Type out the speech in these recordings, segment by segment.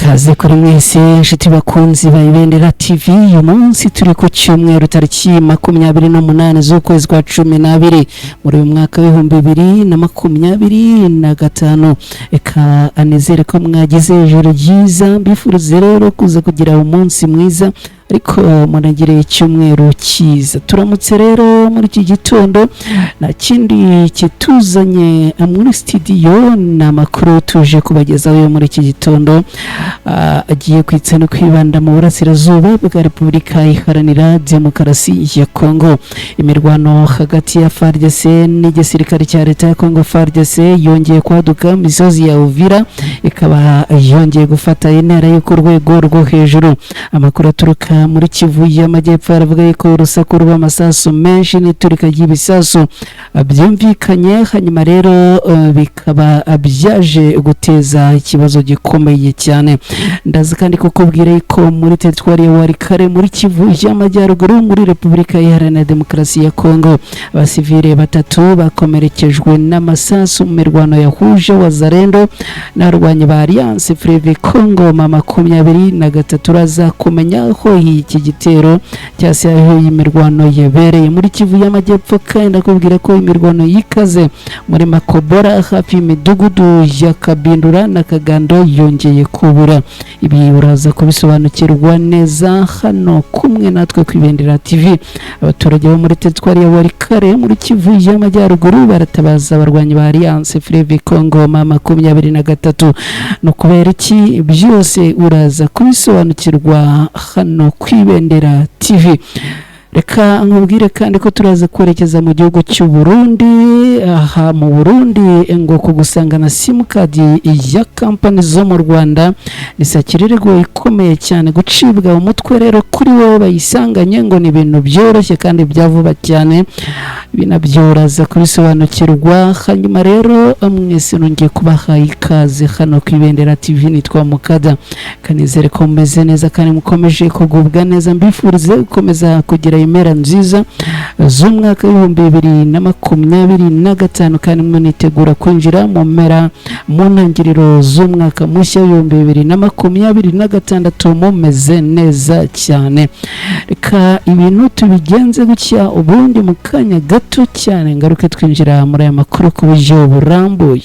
Ikaze kuri mwese inshuti bakunzi ba Ibendera TV. Uyu munsi turi ku cyumweru, tariki 28 z'ukwezi kwa 12 muri uyu mwaka w'2025. Reka anizere ko mwagize ijoro ryiza, mbifurize rero kuza kugira umunsi mwiza, ariko munagire icyumweru cyiza. Turamutse rero muri iki gitondo, nta kindi kituzanye muri studio, ni amakuru tuje kubagezaho muri iki gitondo. Agiye kwitsa no kwibanda mu burasirazuba bwa Repubulika Iharanira Demokarasi ya Kongo. Imirwano hagati ya FARDC n'igisirikare cya leta ya Kongo FARDC yongeye kwaduka mu misozi ya Uvira, ikaba yongeye gufata intera yo ku rwego rwo hejuru. Amakuru aturuka muri Kivu y'Amajyepfo aravuga yuko urusaku rw'amasasu menshi n'iturika ry'ibisasu byumvikanye, hanyuma rero bikaba byaje guteza ikibazo gikomeye cyane. Ndaza kandi kukubwira yuko muri teritwari ya Walikale muri Kivu y'Amajyaruguru muri Repubulika Iharanira Demokarasi ya Kongo, abasivile batatu bakomerekejwe n'amasasu mu mirwano yahuje Wazalendo n'abarwanyi ba Alliance Fleuve Congo ma 23. Uraza kumenya aho iki gitero cyase aho iyi mirwano yabereye muri Kivu y'Amajyepfo. Kandi ndakubwira ko imirwano yikaze muri Makobora hafi y'imidugudu ya Kabindura na Kagando yongeye kubura. Ibi uraza kubisobanukirwa neza hano kumwe natwe ku Ibendera TV. Abaturage bo muri teritwari ya Walikale muri Kivu y'Amajyaruguru baratabaza abarwanyi ba Alliance Fleuve Congo ma 23. Ni ukubera iki? Byose uraza kubisobanukirwa hano ku Ibendera TV. Reka nkubwire kandi ko turaza kwerekeza mu gihugu cy'u Burundi. Aha mu Burundi ngo kugusanga na simukadi ya kampani zo mu Rwanda ni sakirirego ikomeye cyane. Gucibwa umutwe rero kuri wowe bayisanganye ngo ni ibintu byoroshye kandi bya vuba cyane. Ibi nabyo uraza kubisobanukirwa. Hanyuma rero mwese nongeye kubaha ikaze hano ku Ibendera TV, nitwa Mukada. Kanizere ko mumeze neza kandi mukomeje kugubwa neza, mbifurize gukomeza kugira impera nziza z'umwaka w'2025, kandi munitegura kwinjira mu mpera mu ntangiriro z'umwaka mushya w'2026 mumeze neza cyane. Reka ibintu tubigenze gutya, ubundi mu kanya gato cyane ngaruke twinjira muri aya makuru ku buryo burambuye.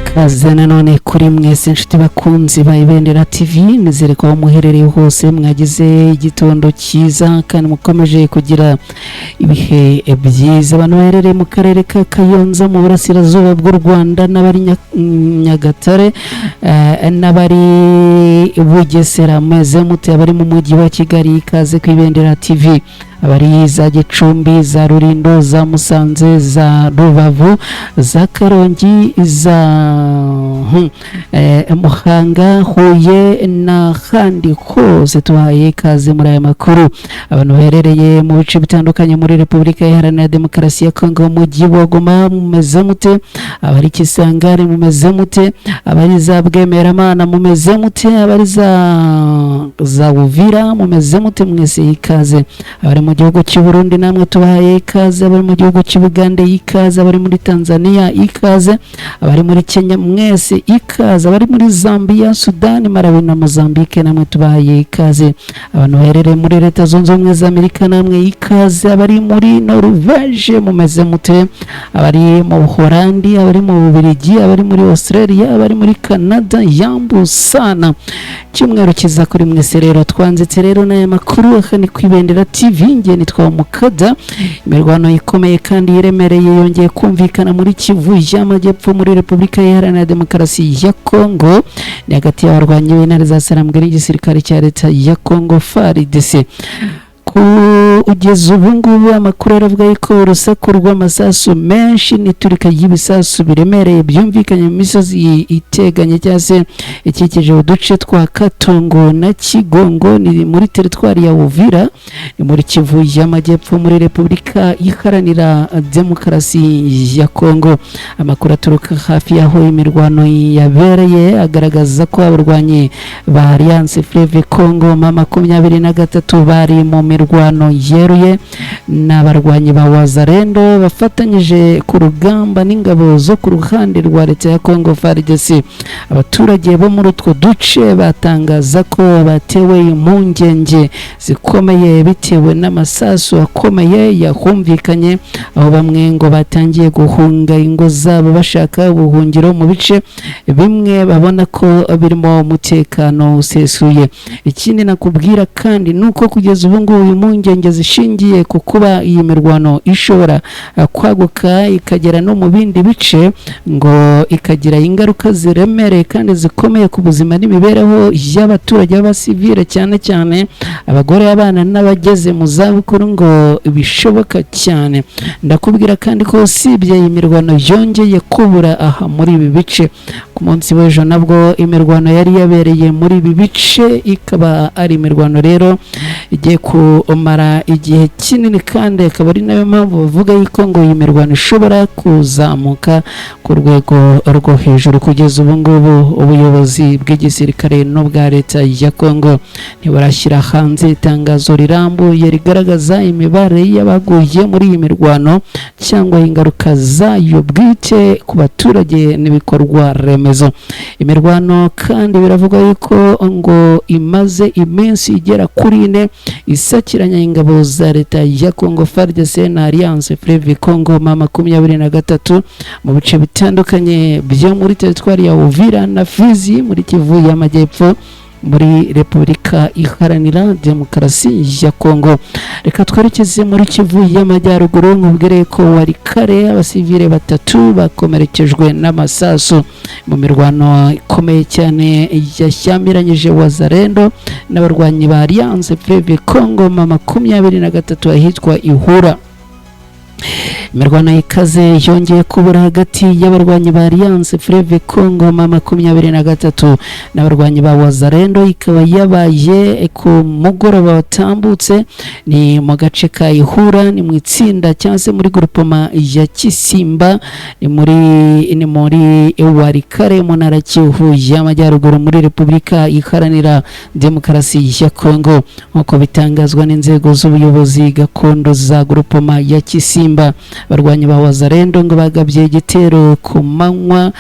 Ikaze nanone kuri mwese inshuti bakunzi ba Ibendera TV, nizere ko aho muherereye hose mwagize igitondo cyiza kandi mukomeje kugira ibihe byiza. Abantu baherereye mu karere ka Kayonza mu burasirazuba bw'u Rwanda, n'abari Nyagatare, n'abari Bugesera, mweze mute? Abari mu mujyi wa Kigali, ikaze ku Ibendera TV. Abari za Gicumbi, za Rulindo, za Musanze, za Rubavu, za Karongi, za Muhanga, Huye n'ahandi hose tubahaye ikaze muri aya makuru. Abantu baherereye mu bice bitandukanye muri Repubulika Iharanira Demokarasi ya Kongo, mu mujyi wa Goma, mumeze mute? Abari Kisangani mumeze mute? Abari za Bwemeramana mumeze mute? Abari za Uvira mumeze mute? Mwese ikaze. Abari mu gihugu cy'u Burundi namwe tubahaye ikaze, abari mu gihugu cy'u Bugande ikaze, abari muri Tanzania ikaze, abari muri Kenya mwese ikaze, abari muri Zambia, Sudani, Malawi na Mozambique namwe tubahaye ikaze, abantu baherereye muri Leta Zunze Ubumwe za Amerika namwe ikaze, abari muri Norvege mumeze mute? Abari mu Buholandi, abari mu Bubiligi, abari muri Australia, abari muri Canada, yambu sana. Cyumweru kiza kuri mwese. Rero twanzitse rero n'aya makuru aha ni ku Ibendera TV, nge nitwa Mukada. Imirwano ikomeye kandi iremereye yongeye kumvikana muri Kivu y'Amajyepfo muri Repubulika Iharanira Demokarasi ya Kongo, ni hagati y'abarwanyi b'intare za Sarambwe n'igisirikare cya leta ya Kongo FARDC. Kugeza ubu ngubu amakuru aravuga yuko urusaku rw'amasasu menshi n'iturika ry'ibisasu biremereye byumvikanye mu misozi iteganye cyangwa se ikikije uduce twa Katongo na Kigongo, ni muri teritwari ya Uvira, ni muri Kivu y'Amajyepfo, muri Repubulika Iharanira Demokarasi ya Kongo. Amakuru aturuka hafi y'aho imirwano yabereye agaragaza ko abarwanyi ba Alliance Fleuve Congo M23 bari mu mirwano yeruye n'abarwanyi ba Wazalendo bafatanyije ku rugamba n'ingabo zo ku ruhande rwa leta ya Congo, FARDC. Abaturage bo muri utwo duce batangaza ko batewe impungenge zikomeye bitewe n'amasasu akomeye yahumvikanye, aho bamwe ngo batangiye guhunga ingo zabo bashaka ubuhungiro mu bice bimwe babona ko birimo umutekano usesuye. Ikindi nakubwira kandi ni uko kugeza ubu ngubu impungenge zishingiye ku kuba iyi mirwano ishobora kwaguka ikagera no mu bindi bice, ngo ikagira ingaruka ziremereye kandi zikomeye ku buzima n'imibereho y'abaturage b'abasivile, cyane cyane abagore, abana n'abageze mu zabukuru, ngo bishoboka cyane. Ndakubwira kandi ko usibye iyi mirwano yongeye kubura aha muri ibi bice, ku munsi w'ejo nabwo imirwano yari yabereye muri ibi bice, ikaba ari imirwano rero igiye kumara igihe kinini, kandi akaba ari nayo mpamvu bavuga yuko ngo iyi mirwano ishobora kuzamuka ku rwego rwo hejuru. Kugeza ubu ngubu ubuyobozi bw'igisirikare n'ubwa leta ya Congo ntibarashyira hanze itangazo rirambuye rigaragaza imibare y'abaguye muri iyi mirwano cyangwa ingaruka zayo bwite ku baturage n'ibikorwa remezo. Imirwano kandi biravugwa yuko ngo imaze iminsi igera kuri 4 isakiranya ingabo za leta ya Congo, FARDC, na Alliance Fleuve Congo M23 mu bice bitandukanye byo muri teritwari ya Uvira na Fizi, muri Kivu y'Amajyepfo, muri Repubulika Iharanira Demokarasi ya Kongo. Reka twerekeze muri Kivu y'Amajyaruguru, nkubwire ko wari kare abasivile batatu bakomerekejwe n'amasasu mu mirwano ikomeye cyane yashyamiranyije Wazalendo n'abarwanyi ba Alliance Fleuve Congo M23 ahitwa Ihura. Imirwano ikaze yongeye kubura hagati y'abarwanyi ba Alliance Fleuve Congo M23 n'abarwanyi ba Wazalendo, ikaba yabaye ku mugoroba watambutse, ni mu gace ka Ihura, ni mu itsinda cyangwa se muri groupement ya Kisimba, ni muri Walikale, mu ntara Kivu y'Amajyaruguru, muri Repubulika Iharanira Demokarasi ya Congo, nk'uko bitangazwa n'inzego z'ubuyobozi gakondo za groupement ya Kisimba. Abarwanyi ba Wazalendo ngo bagabye igitero ku manywa,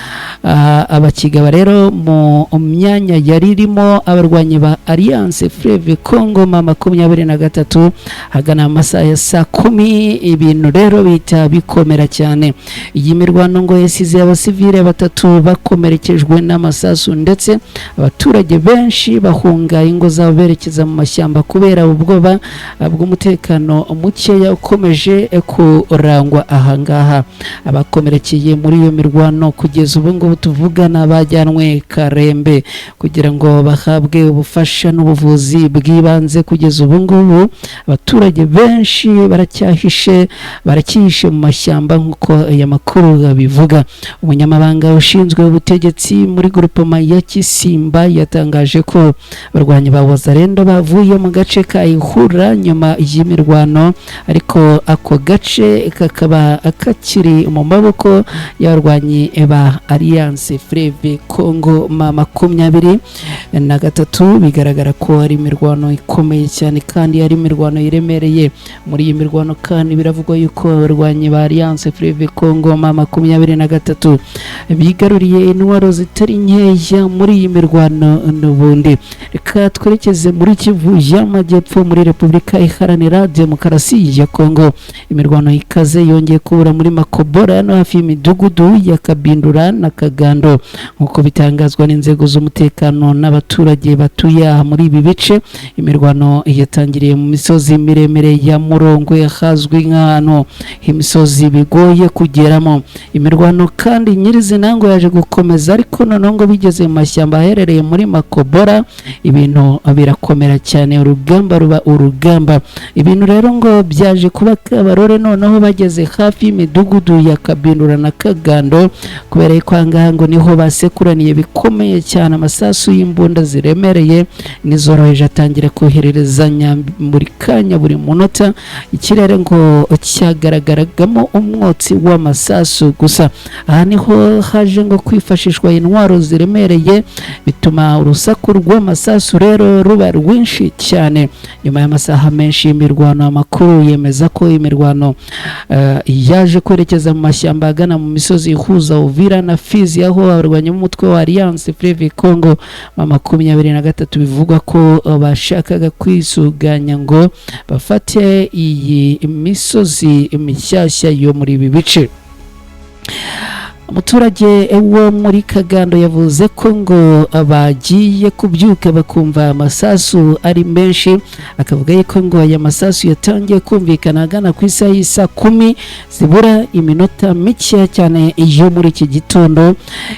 abakigaba rero mu myanya yari irimo abarwanyi ba Alliance Fleuve Congo M23 hagana amasaha ya saa 10. Ibintu rero bihita bikomera cyane. Iyi mirwano ngo yasize abasivile batatu bakomerekejwe n'amasasu, ndetse abaturage benshi bahunga ingo zabo berekeza mu mashyamba kubera ubwoba bw'umutekano mukeya ukomeje kurangwa ahangaha. Abakomerekeye muri iyo mirwano kugeza ubu ngubu tuvugana bajyanwe Karembe kugira ngo bahabwe ubufasha n'ubuvuzi bw'ibanze. Kugeza ubu ngubu abaturage benshi baracyihishe mu mashyamba nk'uko aya makuru abivuga. Umunyamabanga ushinzwe ubutegetsi muri groupement ya Kisimba yatangaje ko abarwanyi ba Wazalendo bavuye mu gace ka Ihura nyuma y'imirwano, ariko ako gace kakaba kakiri mu maboko y'abarwanyi ba Alliance Fleuve Congo M23. Bigaragara ko ari imirwano ikomeye cyane kandi ari imirwano iremereye. Muri iyi mirwano kandi biravugwa yuko abarwanyi ba Alliance Fleuve Congo M23 bigaruriye intwaro zitari nkeya muri iyi mirwano n'ubundi. Reka twerekeze muri Kivu y'Amajyepfo, muri Repubulika Iharanira Demokarasi ya Kongo. Imirwano ikaze yongeye kubura muri Makobora no hafi y'imidugudu ya Kabindura na Kagando, nk'uko bitangazwa n'inzego z'umutekano n'abaturage batuye aha muri ibi bice. Imirwano yatangiriye mu misozi miremire ya Murongwe, hazwi nk'ahantu imisozi bigoye kugeramo. Imirwano kandi nyirizina ngo yaje gukomeza, ariko noneho ngo bigeze mu mashyamba aherereye muri Makobora ibintu birakomera cyane, urugamba ruba urugamba. Ibintu rero ngo byaje kuba kabarore noneho bageze hafi y'imidugudu ya Kabindura na Kagando, kubera ko ahangaha ngo niho basekuraniye bikomeye cyane. Amasasu y'imbunda ziremereye n'izoroheje atangira kohererezanya buri kanya, buri munota. Ikirere ngo cyagaragaragamo umwotsi w'amasasu gusa. Aha niho haje ngo kwifashishwa intwaro ziremereye, bituma urusaku rw'amasasu rero ruba rwinshi cyane. Nyuma y'amasaha menshi y'imirwano, amakuru yemeza ko imirwano yaje kwerekeza mu mashyamba agana mu misozi ihuza Uvira na Fizi, aho abarwanyi b'umutwe wa Alliance Fleuve Congo 23 bivugwa ko bashakaga kwisuganya ngo bafate iyi misozi mishyashya yo muri ibi bice. Umuturage wo muri Kagando yavuze ko ngo bagiye kubyuka bakumva amasasu ari menshi, akavuga yuko ngo aya masasu yatangiye kumvikana agana ku isaha y'isa 10 zibura iminota mikeya cyane iyo muri iki gitondo.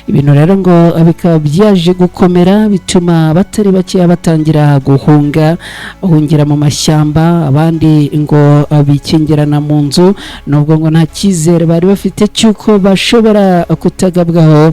Ibintu rero ngo bikaba byaje gukomera, bituma abatari bakeya batangira guhunga, bahungira mu mashyamba, abandi ngo bikingirana mu nzu, nubwo ngo nta cyizere bari bafite cy'uko bashobora kutagabwaho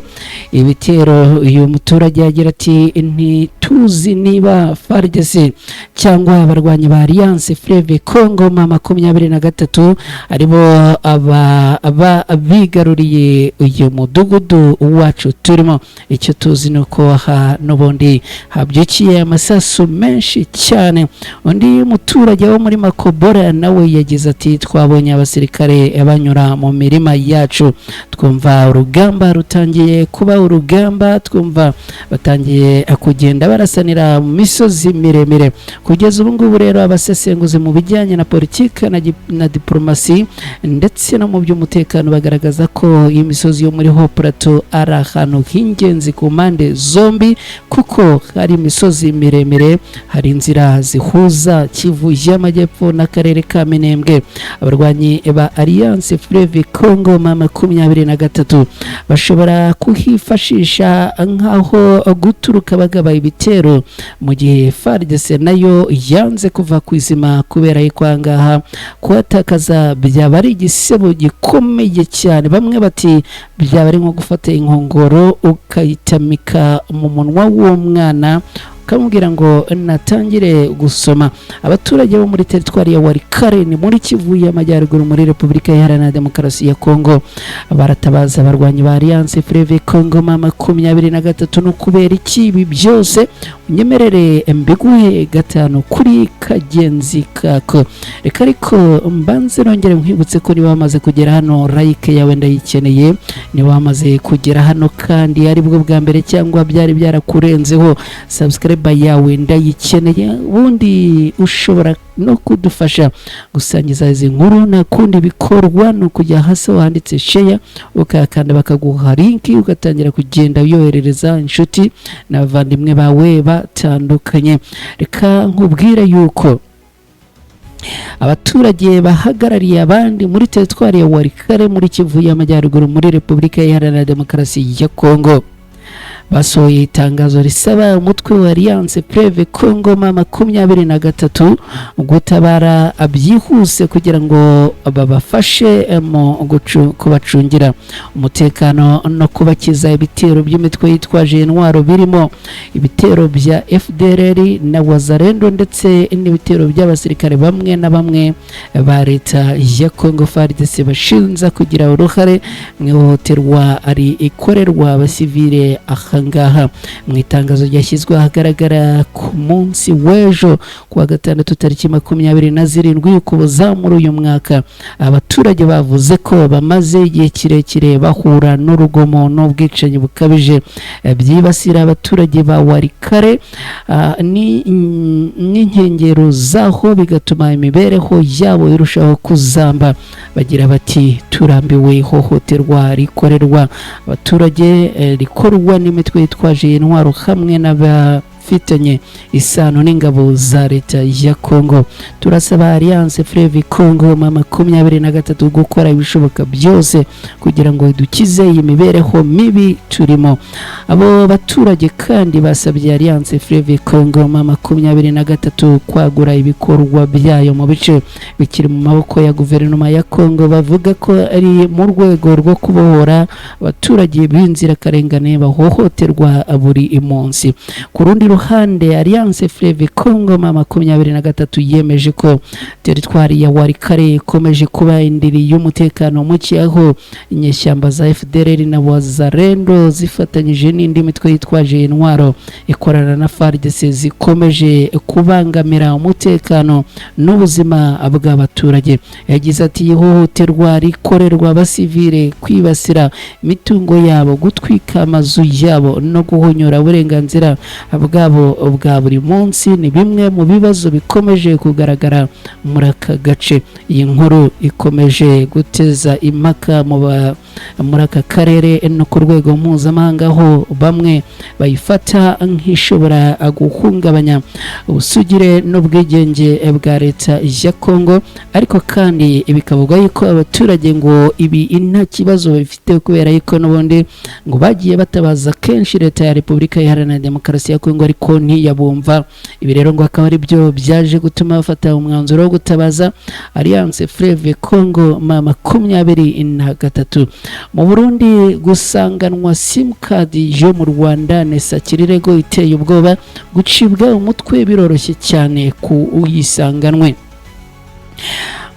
ibitero. Uyu muturage yagira ati: "Ntituzi niba FARDC cyangwa abarwanyi ba Alliance Fleuve Congo 23 aribo aba bigaruriye uyu mudugudu wacu turimo. Icyo tuzi ni uko aha n'ubundi habyukiye amasasu menshi cyane." Undi muturage wo muri Makobora nawe yagize ati: "Twabonye abasirikare banyura mu mirima yacu, twumva urugamba rutangiye kuba urugamba, twumva batangiye kugenda barasanira mu misozi miremire." Kugeza ubu ngubu rero, abasesenguzi mu bijyanye na politiki na diplomasi ndetse no mu by'umutekano bagaragaza ko iyi misozi yo muri Haut Plateau ari ahantu h'ingenzi ku mpande zombi, kuko hari imisozi miremire, hari inzira zihuza Kivu y'Amajyepfo n'akarere ka Minembwe. Abarwanyi ba Alliance Fleuve Congo 23 bashobora kuhifashisha nk'aho guturuka bagaba ibitero, mu gihe FARDC nayo yanze kuva ku izima, kubera yuko aha ngaha kuhatakaza byaba ari igisebo gikomeye cyane. Bamwe bati byaba ari nko gufata inkongoro ukayitamika mu munwa w'umwana, ukamubwira ngo natangire gusoma. Abaturage bo muri teritwari ya Walikale, ni muri Kivu y'Amajyaruguru, muri Repubulika Iharanira Demokarasi ya Kongo, baratabaza abarwanyi ba Alliance Fleuve Congo 23. No kubera iki ibi byose? Unyemerere mbiguhe gatanu kuri kagenzi kako. Reka ariko mbanze nongere nkwibutse ko niba wamaze kugera hano, like yawe ndayikeneye. Niba wamaze kugera hano kandi ari bwo bwa mbere cyangwa byari byarakurenzeho, subscribe yawe ndayikeneye. Ubundi ushobora no kudufasha gusangiza izi nkuru. Nta kundi bikorwa, ni ukujya hasi wanditse share, ukakanda bakaguha link, ugatangira kugenda uyoherereza inshuti n'abavandimwe bawe batandukanye. Reka nkubwire yuko abaturage bahagarariye abandi muri teritwari ya Walikale, muri Kivu y'Amajyaruguru, muri Repubulika Iharanira Demokarasi ya Kongo, basohoye itangazo risaba umutwe wa Alliance Fleuve Congo 23 gutabara byihuse kugira ngo babafashe mu kubacungira umutekano no kubakiza ibitero by'imitwe yitwaje intwaro, birimo ibitero bya FDLR na Wazalendo, ndetse n'ibitero by'abasirikare bamwe na bamwe ba leta ya Congo FARDC bashinja kugira uruhare mu ihohoterwa ari ikorerwa abasivile. Ahangaha mu itangazo ryashyizwe ahagaragara ku munsi w'ejo kuwa gatandatu tariki 27 Ukuboza muri uyu mwaka, abaturage bavuze ko bamaze igihe kirekire bahura n'urugomo n'ubwicanyi bukabije byibasira abaturage ba Warikare n'inkengero zaho, bigatuma imibereho yabo irushaho kuzamba. Bagira bati: "Turambiwe ihohoterwa rikorerwa abaturage rikorwa n'imitwe yitwaje intwaro hamwe n'abafitanye isano n'ingabo za leta ya Congo. Turasaba Alliance Fleuve Congo ma 23 gukora ibishoboka byose kugira ngo dukize iyi mibereho mibi turimo." Abo baturage kandi basabye Alliance Fleuve Congo ma 23 kwagura ibikorwa byayo mu bice bikiri mu maboko ya guverinoma ya Congo, bavuga ko ari mu rwego rwo kubohora abaturage b'inzirakarengane bahohoterwa buri munsi. Ku rundi ruhande, Alliance Fleuve Congo ma 23 yemeje ko teritwari ya Warikare ikomeje kuba indiri y'umutekano muke, aho inyeshyamba za FDLR na Wazalendo zifatanyije n'indi mitwe yitwaje intwaro ikorana na FARDC zikomeje kubangamira umutekano n'ubuzima bw'abaturage. Yagize ati: "Ihohoterwa rikorerwa abasivile, kwibasira imitungo yabo, gutwika amazu yabo no guhonyora uburenganzira bwabo bwa buri munsi ni bimwe mu bibazo bikomeje kugaragara muri aka gace." Iyi nkuru ikomeje guteza impaka muri aka karere no ku rwego mpuzamahanga, aho bamwe bayifata nk'ishobora guhungabanya ubusugire n'ubwigenge bwa leta ya Congo. Ariko kandi bikavugwa yuko abaturage ngo ibi nta kibazo babifite, kubera yuko n'ubundi ngo bagiye batabaza kenshi leta ya Repubulika Iharanira Demokarasi ya Congo ariko ntiyabumva. Ibi rero ngo akaba ari byo byaje gutuma bafata umwanzuro wo gutabaza Alliance Fleuve Congo ma 23. Mu Burundi, gusanganwa simukadi yo mu Rwanda ni sakirirego iteye ubwoba, gucibwa umutwe biroroshye cyane ku uyisanganwe.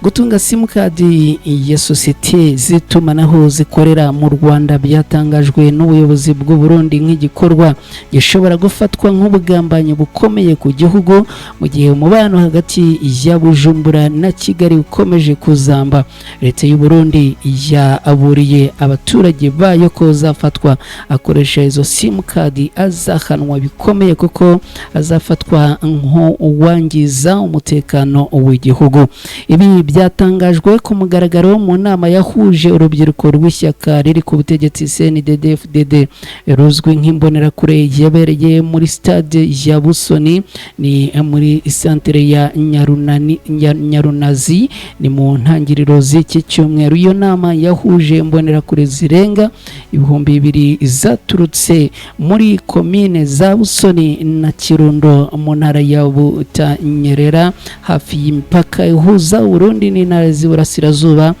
Gutunga simukadi ya sosiyete z'itumanaho zikorera mu Rwanda byatangajwe n'ubuyobozi bw'u Burundi nk'igikorwa gishobora gufatwa nk'ubugambanyi bukomeye ku gihugu, mu gihe umubano hagati ya Bujumbura na Kigali ukomeje kuzamba. Leta y'u Burundi yaburiye abaturage bayo ko uzafatwa akoresha izo simukadi azahanwa bikomeye, kuko azafatwa nk'uwangiza umutekano w'igihugu. Ibi byatangajwe ku mugaragaro mu nama yahuje urubyiruko rw'ishyaka riri ku butegetsi CNDD-FDD ruzwi nk'Imbonerakure, yabereye muri stade ya Busoni, ni muri santere ya Nyarunazi, ni mu ntangiriro z'iki cyumweru. Iyo nama yahuje Imbonerakure zirenga 2000 zaturutse muri komine za Busoni na Kirundo mu ntara ya Butanyerera, hafi y'imipaka ihuza Burundi n'intara z'Iburasirazuba,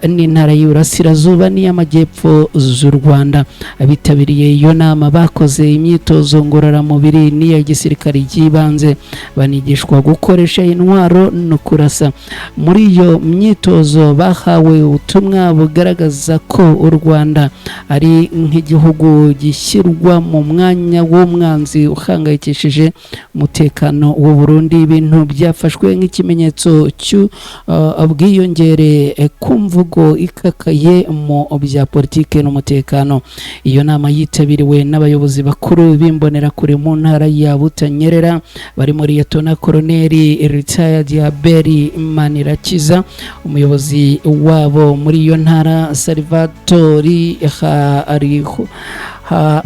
n'intara y'Iburasirazuba n'iy'Amajyepfo z'u Rwanda. Abitabiriye iyo nama bakoze imyitozo ngororamubiri n'iya gisirikare y'ibanze, banigishwa gukoresha intwaro no kurasa. Muri iyo myitozo bahawe ubutumwa bugaragaza ko u Rwanda ari nk'igihugu gishyirwa mu mwanya w'umwanzi uhangayikishije umutekano w'u Burundi, ibintu byafashwe nk'ikimenyetso cy'ubwiyongere ku mvugo ikakaye mu bya politike n'umutekano. Iyo nama yitabiriwe n'abayobozi bakuru b'Imbonerakure mu ntara ya Butanyerera, barimo Liyetona Koloneli retired Abeli Manirakiza, umuyobozi wabo muri iyo ntara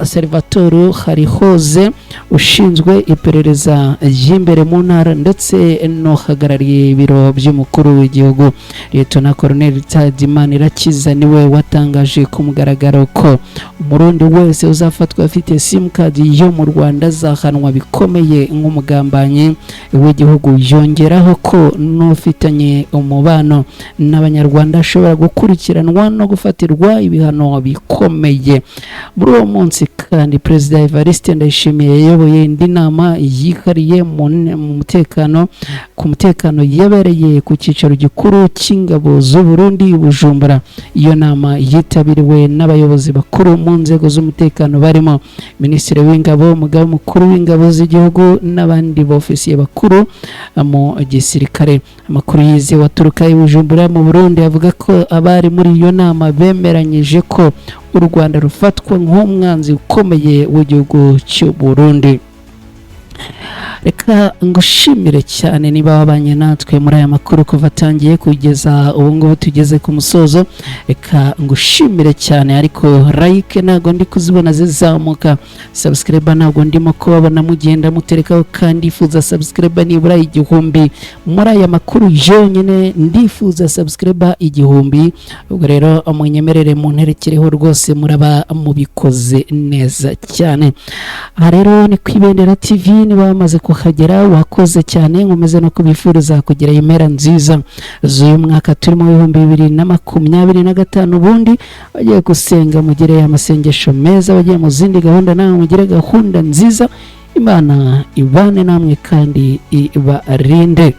Salvatore Harihoze ushinzwe iperereza ry'imbere mu ntara, ndetse n'uhagarariye ibiro by'umukuru w'igihugu. Liyetona Koloneli retired Manirakiza niwe watangaje ku mugaragaro ko Umurundi wese uzafatwa afite simukadi yo mu Rwanda azahanwa bikomeye nk'umugambanyi w'igihugu. Yongeraho ko n'ufitanye umubano n'Abanyarwanda ashobora gukurikiranwa no gufatirwa ibihano bikomeye. Muri uwo Munsi kandi Perezida Evariste Ndayishimiye yayoboye indi nama yihariye mu mutekano ku mutekano yabereye ku cyicaro gikuru cy'ingabo z'u Burundi i Bujumbura. Iyo nama yitabiriwe n'abayobozi bakuru mu nzego z'umutekano barimo Minisitiri w'Ingabo, Umugaba Mukuru w'Ingabo z'Igihugu n'abandi bofisiye bakuru mu gisirikare. Amakuru yizewe aturuka i Bujumbura mu Burundi avuga ko abari muri iyo nama bemeranyije ko u Rwanda rufatwa nk'umwanzi ukomeye w'igihugu cy'u Burundi. Reka ngushimire cyane niba wabanye natwe muri aya makuru kuva atangiye kugeza ubu ngubu tugeze ku musozo. Reka ngushimire cyane, ariko like ntabwo ndi kuzibona zizamuka, subscribe ntabwo ndimo kubabona mugenda muterekaho, kandi ndifuza subscribe nibura 1000 muri aya makuru yonyine, ndifuza subscribe 1000. Ubwo rero munyemerere munterekereho rwose, muraba mubikoze neza cyane. Aha rero ni ku Ibendera TV, niba wamaze kuhagera wakoze cyane. Nkomeze no kubifuriza kugira impera nziza z'uyu mwaka turimo 2025. Ubundi bagiye gusenga mugire amasengesho meza, bagiye mu zindi gahunda nawe mugire gahunda nziza. Imana ibane namwe kandi ibarinde.